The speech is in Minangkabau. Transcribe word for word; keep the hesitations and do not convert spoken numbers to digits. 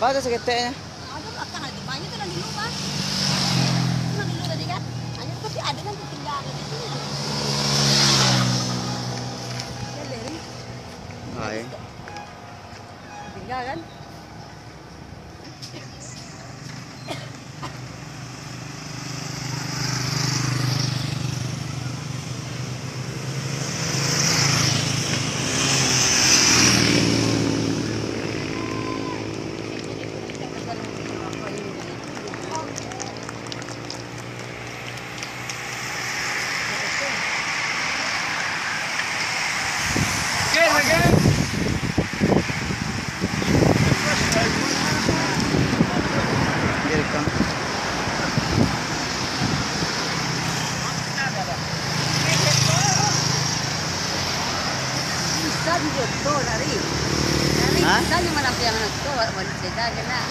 Bagus saketeknyo. Ada belakang lagi. Banyak tu nan dulu, Bang. Tu nan dulu tadi kan. Hanya tapi ada nan tertinggal di sini. Lihat deh, Ri. Hai. Tertinggal kan? Bisa video tu, Dari. Dari, hah? Bisa ni malampiang tu, buat cerita je nak.